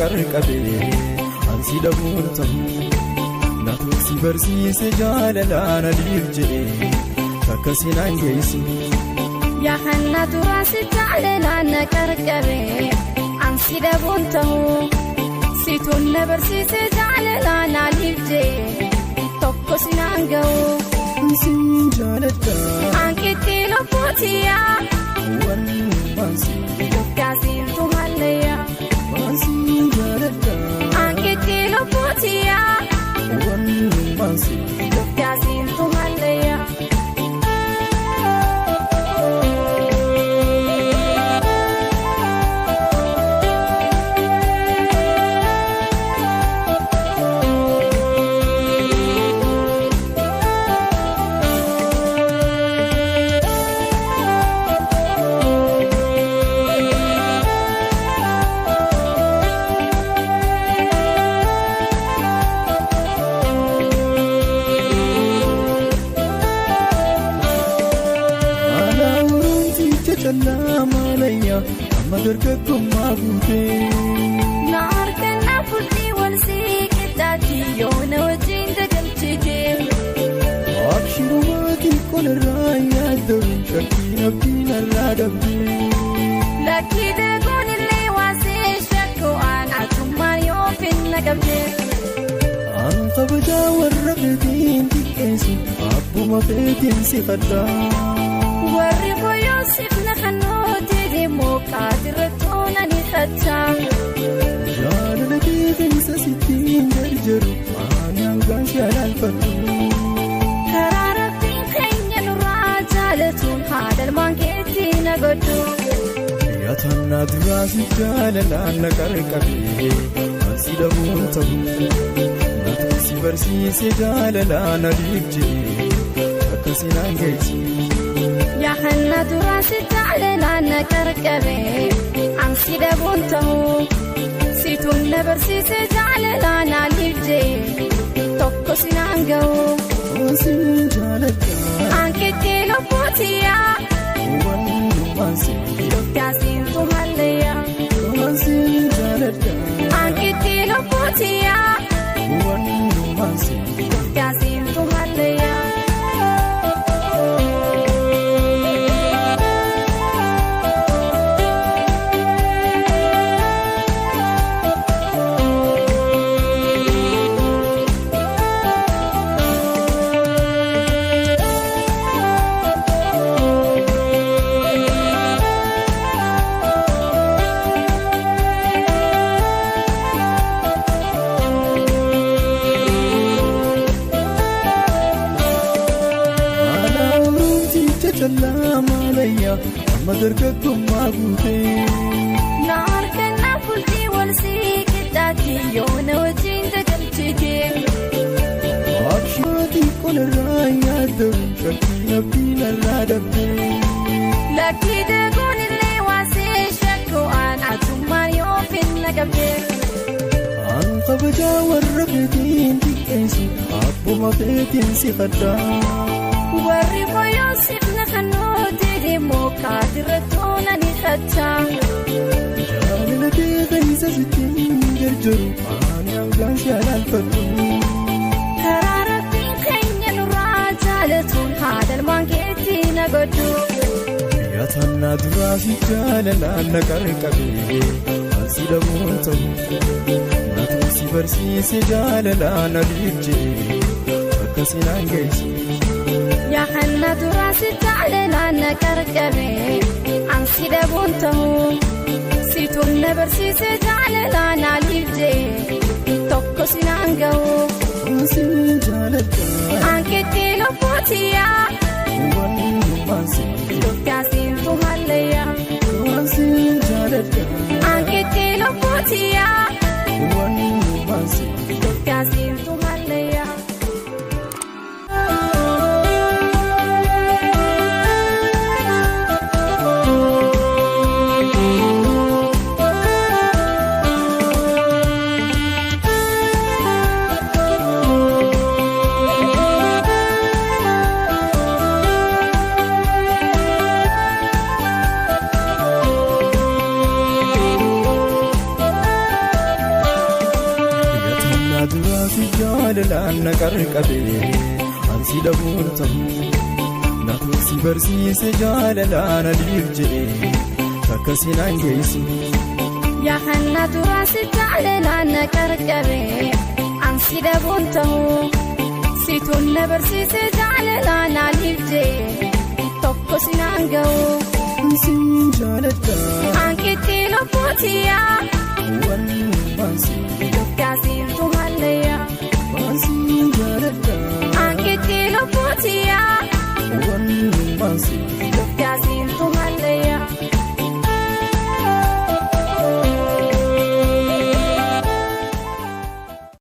qarqabe ansi dhabuun ta'u natu si barsiise jaalalaan aliif jedhe takka sinaan geessu. Yaa hanna duraa si jaalalaan na qarqabe ansi dhabuun ta'u situun na barsiise jaalalaan aliif jedhe tokko sinaan ga'u. Ansiin jaaladha. Ankitti lubbuutiyaa. Walumaan si. Gaasiintu hallayyaa. Ansiin jaaladha. Ankitti lubbuutiyaa. Walumaan si. Gaasiintu hallayyaa. Amma dargaggummaa guutee. Na harkaan furdii wal sii qixxaati yoo na wajjin dagalchitee. Abshirumaa xiqqoon irraa yaaddamu shakkiin abdiin irraa dhabdee. Lakkii daguun illee waasee shakku'aan atummaan yoo finna qabdee. An kabajaa warra feetiin xiqqeessu abbuma feetiin si fadhaa. Warri koyoo sifna kanootii deemoo qaadirra toonanii sachaa. Jaalala keefinsa sittiin jarjaru ani hangaan si alaalfadhu. Karaa rabbiin keenya nurraa jaalatuun haadhalmaan keetti na godhu. Yaatannaa duraa si jaalalaan na qarqabe ansi dhabuun ta'u natu si barsiise jaalalaan aliif jedhe akka sinaan geessu. Yaa hanna duraa si jaalalaan na qarqabe ansi dhabuun ta'u situun na barsiise jaalalaan aliif jedhe tokko sinaan ga'u. Ansiin jaaladha. Ankitti lubbuutiyaa. Walumaan si. Gaasiintu hallayyaa. Ansiin jaaladha. Ankitti lubbuutiyaa. Walumaan si. Gaasiintu hallayyaa. Amma dargaggummaa guutee. Na harkaan furdii wal sii qixxaati yoo na wajjin dagalchitee. Abshiraa xiqqoon irraa yaaddamu shakkiin abdiin irraa dhabdee. Lakkii daguun illee waasee shakku'aan atummaan yoo finna qabdee. An kabajaa warra feetiin xiqqeessu abbuma feetiin si fadhaa. Warri koyoo sifna kanootii deemoo qaadirra toonanii sachaa. Jaalala keefinsa sittiin jarjaru ani hangaan si alaalfadhu. Karaa rabbiin keenya nurraa jaalatuun haadhalmaan keetti na godhu. Yaatannaa duraa si jaalalaan na qarqabe ansi dhabuun ta'u natu si barsiise jaalalaan aliif jedhe akka sinaan geessu. Yaa hanna duraa si jaalalaan na qarqabe ansi dhabuun ta'u situun na barsiise jaalalaan aliif jedhe tokko sinaan ga'u. Ansiin jaaladha. Ankitti lubbuutiyaa. Walumaan si. Gaasiintu hallayyaa. Ansiin jaaladha. Ankitti lubbuutiyaa. Walumaan si. Gaasiintu hallayyaa. jaalalaan na qarqabee ansi dhabuun ta'u. Natu si barsiise jaalalaan aliif jedhee takka sinaan geessu. Yaa hanna duraan si jaalalaan na qarqabee ansi dhabuun ta'u. Situun na barsiise jaalalaan aliif jedhee tokko sinaan ga'u. Ansiin jaaladha. Ankitti lubbuutiyaa. Walumaan si. Dugdaasiintu hallayyaa. Ansiin jaaladha. Ankitti lubbuutiyaa. Walumaan si. Dugdaasiintu.